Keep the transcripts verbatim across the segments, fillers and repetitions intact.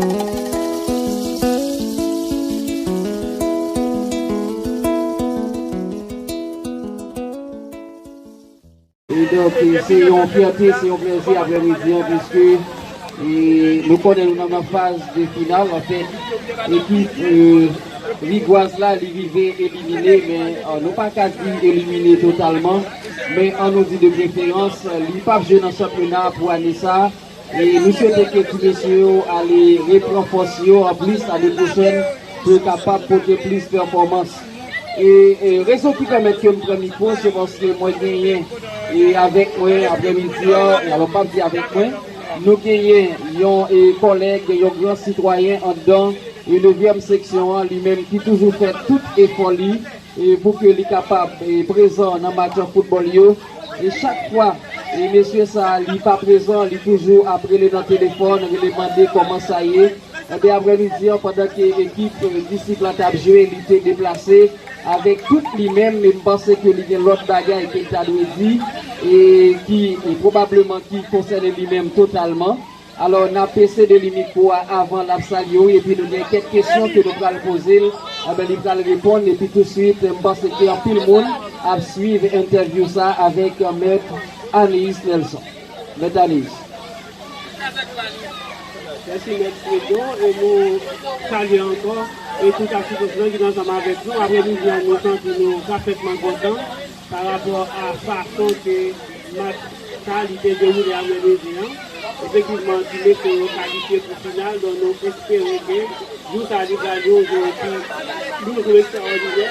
E donk, e se yon fyète, se yon plezi aprèmidi an, piske, e, nou konnen nou nan, nan faz de final, anfèt, ekip, e, Rigwaz la, li rive elimine, men, e, nou pa ka di elimine totalman, men ann nou di de preferans, li p ap jwe nan chanpyona pou ane sa a. E nou swete ke ti mesye yo ale repran fòs yo anplis ane pwochèn pou yo kapab pote plis pèfòmans. E, e rezon ki pèmèt ke m pran mikwo, se paske mwen genyen, e avèk mwen aprèmidi an, e alò m p ap di avèk mwen, nou genyen yon, e kòlèg, yon gran sitwayen anndan, e nevyèm seksyon an, li menm ki toujou fè tout efò li, e pou ke li kapab, e, prezan nan match foutbòl yo. E chak fwa, e, mesye sa a, li pa prezan, li toujou ap rele nan telefòn, rele mande kòman sa ye. Ebyen, aprèmidi an, pandan ke ekip, e, Disip la t ap jwe, li te deplase avèk tout li menm, e m panse ke li gen lòt bagay ke l ta dwe di, e ki, e pwobableman ki konsène li menm totalman. Alò, n ap sede li mikwo a avan l ap salye w, epi nou gen kèk kesyon ke nou pral poze l, enben, li pral reponn, epi touswit, m panse ke anpil moun ap swiv entèvyou sa avèk Mèt Anaïs Nelson. Mèt Anaïs. Mèsi, Mèt Fredo, e nou salye ankò, e tout asistans lan ki te ansanm avèk nou. Aprèmidi an, nou santi nou pafètman kontan pa rapò a fason ke match sa li te dewoule aprèmidi an. Efektivman, ti mesye yo kalifye pou final, donk nou espere ke jou sa li pral yon jou ki, yon jou ekstraòdinè,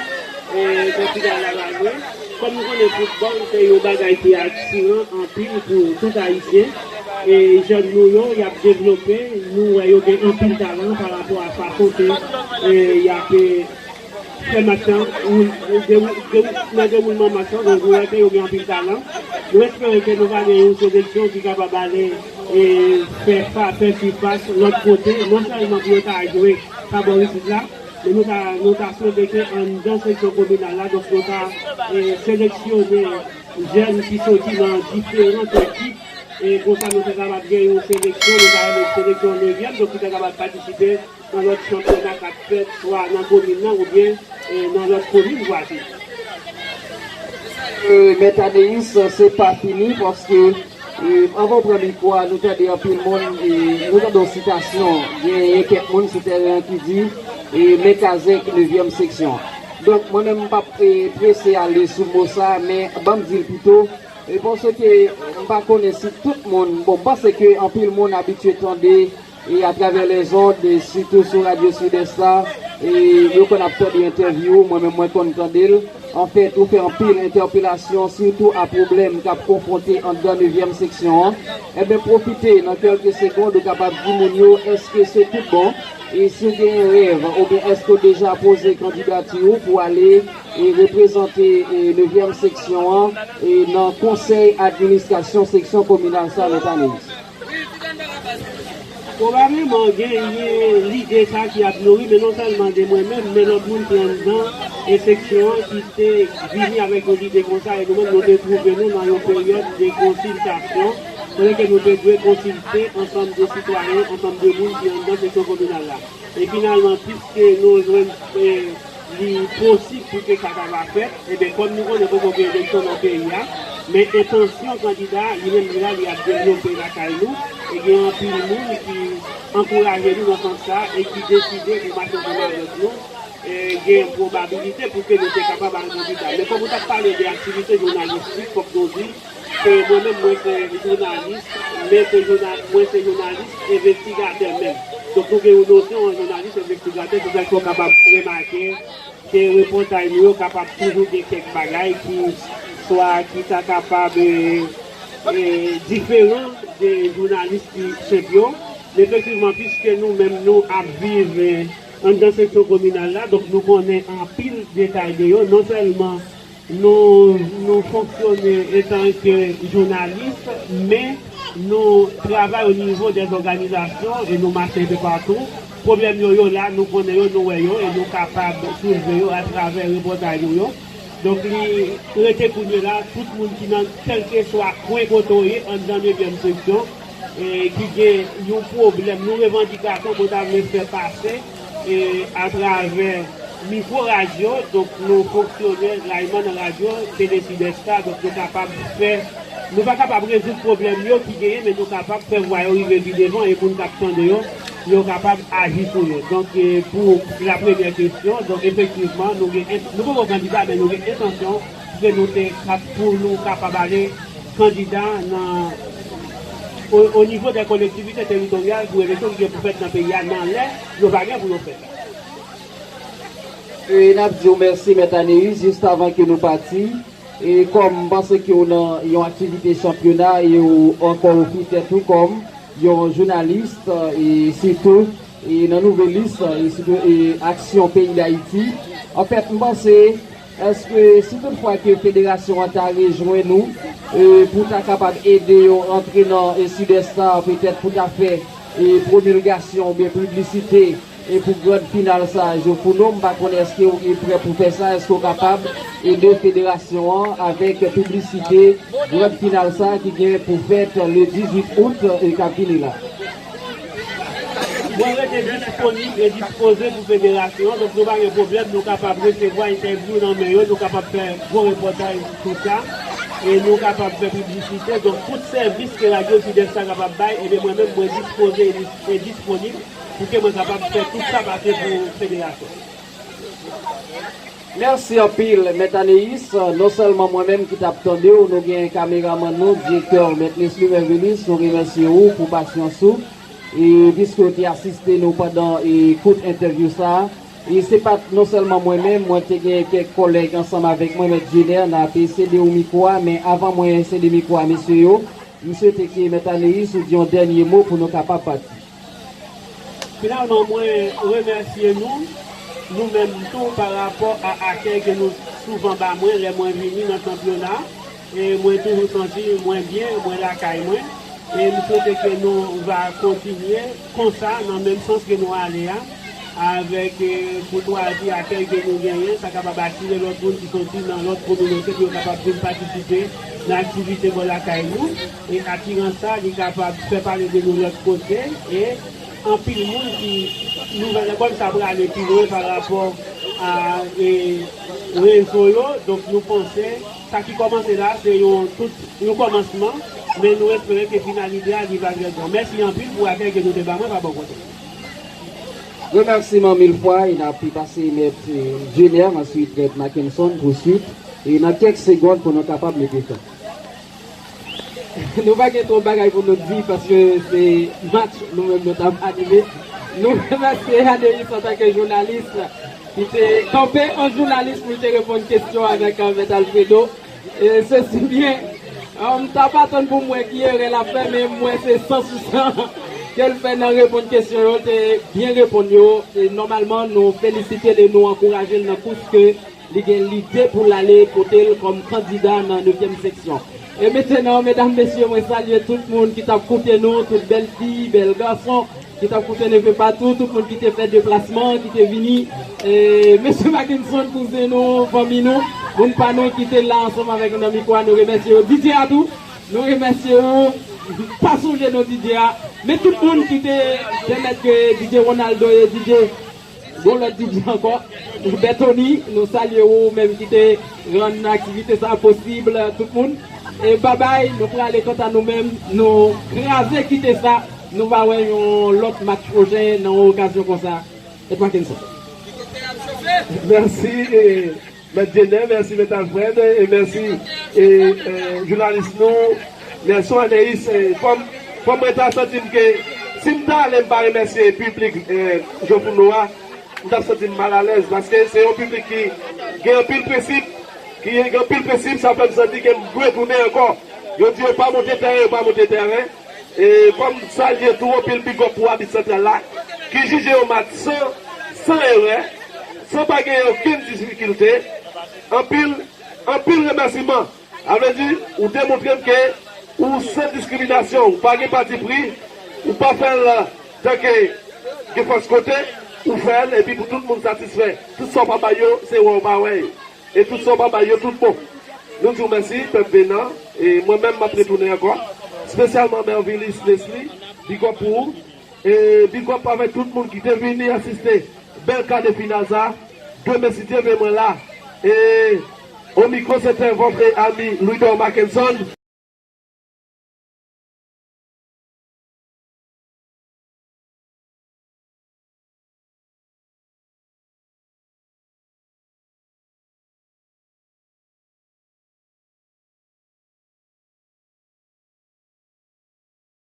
e, ke final la va jwe. Kòm nou konnen, foutbòl se yon bagay ki atiran anpil pou tout Ayisyen. E jèn nou yo, y ap devlope, nou wè yo gen anpil talan pa rapò a fason ke, e, y ap, e, fè match lan, ou, ou, dewou-, dewou-, nan dewoulman match lan, donk, nou wè ke yo gen anpil talan. Nou espere ke nou va gen yon seleksyon ki kapab ale, e, fè fa-, fè sifas lòt kote, non sèlman pou yo ta jwe pa bò isit la, men nou ta, nou ta swete ke anndan seksyon kominal la, donk, nou ta, e, seleksyone jèn ki soti nan diferan ekip, e konsa nou ta kapab gen yon seleksyon, nou ta rele seleksyon nevyèm, donk, ki ta kapab patisipe nan lòt chanpyona k ap fèt, swa nan komin nan oubyen, e, nan lòt komin vwazin. E, Mèt Anaïs, se pa fini, paske, e, anvan w pran mikwo a, nou tande anpil moun, e, nou tande yon sitasyon, genyen kèk moun sou tèren an ki di, e, men kazèk nevyèm seksyon. Donk, mwen menm, m p ap, e, prese ale sou mo sa, men ban m di l pito, e, paske m pa konnen si tout moun, bon, m panse ke anpil moun abitye tande e atravè lèzond, e sitou sou Radyo Sidès la, e yo konn ap tande entèvyou w, mwen menm mwen konn tande l. Anfèt, ou fè anpil entèpelasyon, sitou a pwoblèm k ap konfwonte anndan nevyèm seksyon an. Enben, pwofite nan kèlke segond, ou kapab di moun yo, èske se tout bon? E si w genyen rèv, oubyen èske w deja poze kandidati w pou ale e reprezante, e, nevyèm seksyon an, e nan konsèy administrasyon seksyon kominal sa, Mèt Anaïs? Pwobableman, genyen lide sa ki ap nouri, men non sèlman de mwen menm, men lòt moun ki anndan e seksyon an ki te vini avèk yon lide konsa, e nou menm, nou te twouve nou nan yon peryòd de konsiltasyon, kote ke nou te dwe konsilte ansanm de sitwayen, ansanm de moun ki anndan seksyon kominal la. E finalman, piske nou jwenn, e, li posib pou ke sa ta va fèt, ebyen, kòm nou konnen poko gen eleksyon nan peyi a, men entansyon kandida, li menm li la, li ap devlope lakay nou, e gen anpil moun ki ankouraje nou nan sans sa, e ki deside pou mache ansanm avèk nou, e gen pwobabilite pou ke nou te kapab al kandida. Men kòm ou t ap pale de aktivite jounalistik, fòk nou di, ke mwen menm, mwen se jounalis, men se jouna-, mwen se jounalis envestigatè menm. Donk, nou gen yon nosyon an jounalis envestigatè, se sa k fè w kapab remake ke repòtaj nou yo kapab toujou gen kèk bagay ki swa ki ta kapab, e, e, diferan de jounalis ki senp yo. Men efektivman, piske nou menm nou ap viv, e, anndan seksyon kominal la, donk nou konnen anpil detay de yo, non sèlman nou, nou fonksyone etanke jounalis, men nou travay o nivo dè òganizasyon e nou mache enpe patou. Pwoblèm yo, yo la, nou konnen yo, nou wè yo, e nou kapab soulve yo atravè repòtaj nou yo. Donk, li rete kounye la, tout moun ki nan kèlkeswa kwen kote w ye anndan nevyèm seksyon, e, ki gen yon pwoblèm, yon revandikasyon ke nou ta vle fè pase, e, atravè mikwo radyo, donk nou fonksyonè layman nan radyo, Tele Sidès la, donk nou kapab fè, nou pa kapab rezoud pwoblèm yo ki genyen, men nou kapab fè vwa yo rive pi devan e moun k ap tande yo, yo kapab aji sou yo. Donk, e, pou la premyè kesyon, donk efektivman, nou gen, nou poko kandida, men nou gen entansyon pou ke nou te kap-, pou nou kapab ale kandida nan, o, o nivo dè kolektivite teritoryal pou eleksyon ki gen pou fèt nan peyi a nan lè yo pa gen pou yo fèt. E n ap di w mèsi, Mèt Aneis, jis avan ke nou pati. E kòm m panse ke w nan yon aktivite chanpyona e w ankò ofri tèt ou kòm yon jounalis, e sitou e nan Nouvèl Lis, e sitou e Aksyon Peyi Dayiti. Anfèt, m panse, èske si toutfwa ke federasyon an ta rejwenn ou, e pou ta kapab ede yo rantre nan e Sidès la, petèt pou ta fè e pwomilgasyon oubyen piblisite e pou grand final sa a, Jofouno, m pa konnen èske w prè pou fè sa, èske w kapab ede federasyon an avèk piblisite grand final sa a ki gen pou fèt le dizuit out e k ap vini la. Mwen rete disponib e dispoze pou federasyon an, donk nou pa gen pwoblèm, nou kapab resevwa entèvyou nan men yo, nou kapab fè gwo repòtaj sou sa, e nou kapab fè piblisite, donk tout sèvis ke Radyo Sidès la kapab bay, ebyen mwen menm mwen dispoze e dis-, e disponib pou ke mwen kapab fè tout sa pase pou federasyon. Mèsi anpil, Mèt Aneis. Non sèlman mwen menm ki t ap tande w, nou gen kameramann nou, direktè, Mèt Nesly Mervelis, nou remèsye w pou pasyans ou, e piske w te asiste nou pandan e kout entèvyou sa a. E se pa t non sèlman mwen menm, mwen te gen kèk kòlèg ansanm avèk mwen, Mèt Jenè, n ap sede w mikwo a, men avan mwen sede mikwo a mesye yo, m swete ke Mèt Aneis ou di yon dènye mo pou nou kapab pati. Finalman, mwen remèsye nou, nou menm tou, pa rapò a akèy ke nou souvan ba mwen lè mwen vini nan chanpyona. E mwen toujou santi mwen byen, mwen lakay mwen. E m swete ke nou va kontinye konsa, nan menm sans ke nou ale a, avèk, e, koutwazi, akèy ke nou genyen, sa kapab atire lòt moun ki soti nan lòt kominote pou yo kapab vin patisipe nan aktivite bò lakay nou. E atirans sa, li kapab fè pale de nou lòt kote, e anpil moun ki, nouvèl lekòl sa prale pi lwen pa rapò a, e, rezo yo. Donk, nou panse sa ki kòmanse la, se yon tout, yon kòmansman, men nou espere ke finalite a, li va trè bon. Mèsi anpil pou akèy ke nou te ba mwen pa bò kote. Remèsiman mil fwa, e n ap pase Mèt, e, Jenè, answit Mèt Mackenson pou swit, e nan kèk segonn pou nou kapab mete fen. Nou pa gen twòp bagay pou nou di paske se match nou menm nou t ap anime. Nou remèsye Aneis antanke jounalis ki te kanpe an jounalis pou l te reponn kesyon avèk, e, Mèt Alfredo. E se si byen, e, m ta pa tann pou m wè ki erè l ap fè, men m wè se san sou san ke l fè nan reponn kesyon yo, l te byen reponn yo. E nòmalman, nou felisite l e nou ankouraje l nan kous ke li gen lide pou l ale pote l kòm kandida nan nevyèm seksyon. E mentnan, medam, mesye, mwen salye tout moun ki t ap koute nou, tout bèl fi, bèl gason ki t ap koute Neve Patou, tout moun ki te fè deplasman, ki te vini. E mesye Mackenson, kouzen nou, fanmi nou, moun pa nou ki te la ansanm avèk nou nan mikwo a, nou remèsye yo. D J a tou, nou remèsye yo. Pa sonje non D J a, men tout moun ki te pèmèt ke D J Ronaldo e D J Gon lòt D J ankò, Bètoni, nou salye ou menm ki te rann aktivite sa posib, tout moun. E babay, nou prale kanta nou menm, nou kraze kite sa, nou va wè yon lòt match pwochen nan yon okazyon konsa. Mèt Mackenson. Mèsi, e, Mèt Jenè, mèsi Mèt Alfred, e mèsi, e, e, jounalis nou, Nelson Anaïs, e, fò m, fò mwen ta santi m ke si m ta ale m pa remèsye piblik, e, Jofouno a, m t ap santi m malalèz, paske se yon piblik ki gen anpil prensip, ki gen anpil prensip, sa fè m santi ke m dwe tounen ankò. Yo di yo pa monte tèren, yo pa monte tèren. E fò m salye tou anpil big up pou abit santral la, ki jije yon match san, san erè, san pa genyen okenn difikilte. Anpil, anpil remèsiman. Sa vle di, ou demontre m ke ou san diskriminasyon, ou pa gen patipri, ou pa fè l tanke gen fòs kote, ou fè l, epi pou tout moun satisfè. Tout sa w pa bay yo, se wè w pa wè yo. E tout sa w pa bay yo, tout bon. Nou di w mèsi, pèp Venan, e mwen menm m ap retounen ankò. Espesyalman Mervilis Leslie, big up pou ou. E big up avèk tout moun ki te vini asiste bèl ka de final sa. Demen, si Dye vle, mwen la. E o mikro, se te votre ami Louidor Mackenson.